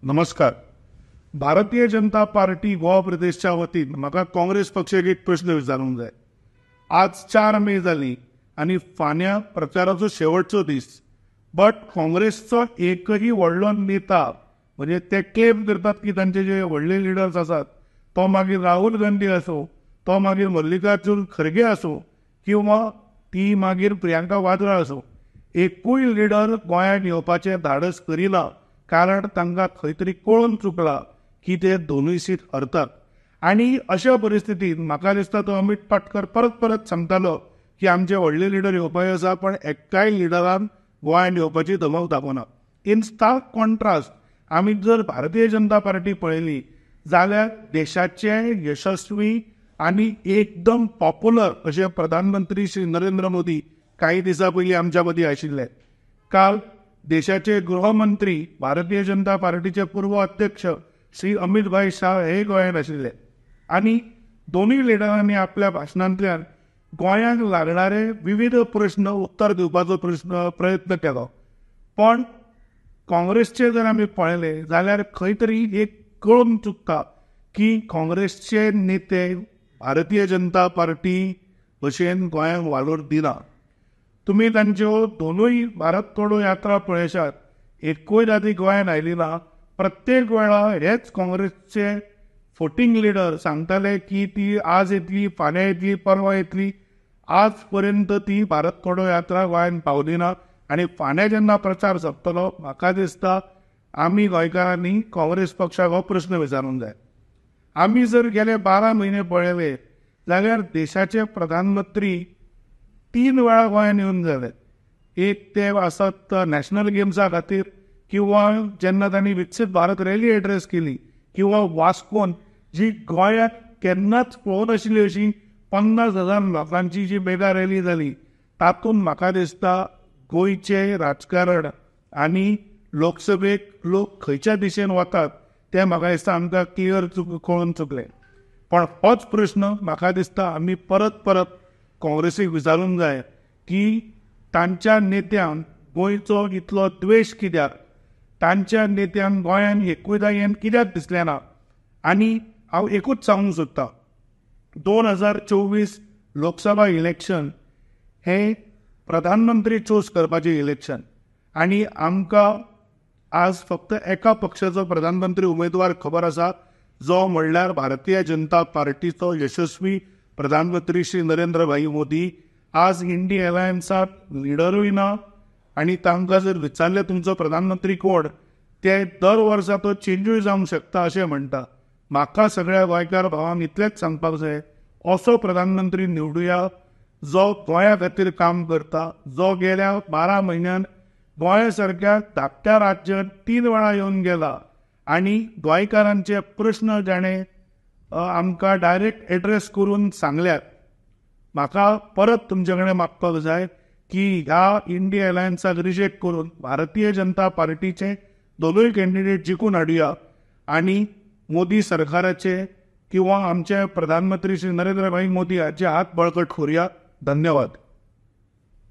नमस्कार. भारतीय जनता पार्टी गोवा प्रदेशच्या वतीन म्हाका काँग्रेस पक्षाक एक प्रश्न विचारूंक जाय. आज 4 मे जाली आनी फाल्यां प्रचाराचो शेवटचो दीस, बट काँग्रेसचो एकही व्हडलो नेता, म्हणजे ते क्लेम करतात की तांचे जे व्हडले लिडर्स आसात, तो मागीर राहुल गांधी आसूं, तो मागीर मल्लिकार्जून खरगे आसूं किंवा ती मागीर प्रियांका वाड्रा आसूं, एकूय लिडर गोंयांत येवपाचें धाडस करिना, कारण तांकां खंय तरी कळून चुकला की ते दोनूय सीट हरतात. आनी अशा परिस्थितीन म्हाका दिसता तो अमित पाटकर परत परत सांगतालो की आमचे व्हडले लिडर येवपाचे आसा, पण एकाय लिडरान गोंयांत येवपाची धमक दाखोवना. इन स्टार्क कॉन्ट्रास्ट आमी जर भारतीय जनता पार्टी पळयली जाल्यार देशाचे यशस्वी आनी एकदम पॉप्युलर अशे प्रधानमंत्री श्री नरेंद्र मोदी काही दिसां पयलीं आमच्या मदीं आशिल्ले. काल देशाचे गृहमंत्री भारतीय जनता पार्टीचे पूर्व अध्यक्ष श्री अमित भाई शाह हे गोंयांत आशिल्ले आनी दोनूय लिडरांनी आपल्या भाशणांतल्यान गोंयांक लागणारे विविध प्रश्न उत्तर दिवपाचो प्रयत्न केलो. पण काँग्रेसचे जर आमी पळयले जाल्यार खंय तरी एक कळून चुकता की काँग्रेसचे नेते भारतीय जनता पार्टी भशेन गोंयांक वालोर दिना. तुमी तांच्यो दोनूय भारत तोडो यात्रा पळयशात, एकूय दादी गोंयांत आयली ना. प्रत्येक वेळा हेच काँग्रेसचे फोटींग लिडर सांगताले की ती आज येतली, फाल्यां येतली, परवां येतली. आज पर्यंत ती भारत तोडो यात्रा गोंयांत पावली ना. आनी फाल्यां जेन्ना प्रचार सोंपतलो, म्हाका दिसता आमी गोंयकारांनी काँग्रेस पक्षाक हो प्रश्न विचारूंक जाय. आमी जर गेले 12 म्हयने पळयले जाल्यार देशाचे प्रधानमंत्री 3 वेळा गोंयांत येवन जाले. एक ते आसत नॅशनल गेम्सा खातीर, किंवा जेन्ना तांणी विकसीत भारत रॅली एड्रेस केली, किंवा वास्कोन जी गोंयांत केन्नाच पळोवनाशिल्ली अशी 50,000 लोकांची जी मेगा रॅली जाली, तातूंत म्हाका दिसता गोंयचें राजकारण आनी लोकसभेक लोक खंयच्या दिशेन वतात तें म्हाका दिसता आमकां क्लियर कळून चुकलें. पण होच प्रश्न म्हाका दिसता आमी परत परत काँग्रेसीक विचारूंक जाय की तांच्या नेत्यांक गोंयचो इतलो द्वेश कित्याक, तांच्या नेत्यांक गोंयांत एकूयदा येवन कित्याक दिसलें ना. आनी हांव एकूच सांगूंक सोदतां, 2024 लोकसभा इलेक्शन हें प्रधानमंत्री चूज करपाचें इलेक्शन आनी आमकां आज फक्त एका पक्षाचो प्रधानमंत्री उमेदवार खबर आसा, जो म्हणल्यार भारतीय जनता पार्टीचो यशस्वी प्रधानमंत्री श्री नरेंद्र भाई मोदी. आज इंडिया अलायन्साक लिडरूय ना आनी तांकां जर विचारलें तुमचो प्रधानमंत्री कोण, ते दर वर्सा तो चेंजूय जावंक शकता अशें म्हणटा. म्हाका सगळ्या गोंयकार भावांक इतलेंच सांगपाक जाय, असो प्रधानमंत्री निवडुया जो गोंया खातीर काम करता, जो गेल्या 12 म्हयन्यान गोंया सारक्या धाकट्या राज्यांत 3 वेळा येवन गेला आनी गोंयकारांचे प्रश्न जाणें आमकां डायरेक्ट एड्रेस करून सांगल्यात. म्हाका परत तुमचे कडेन मागपाक जाय की ह्या इंडिया अलायन्साक रिजेक्ट करून भारतीय जनता पार्टीचे दोनूय कॅन्डिडेट जिखून हाडुया आनी मोदी सरकाराचे किंवा आमचे प्रधानमंत्री श्री नरेंद्र भाई मोदी हाचे हात बळकट करूया. धन्यवाद.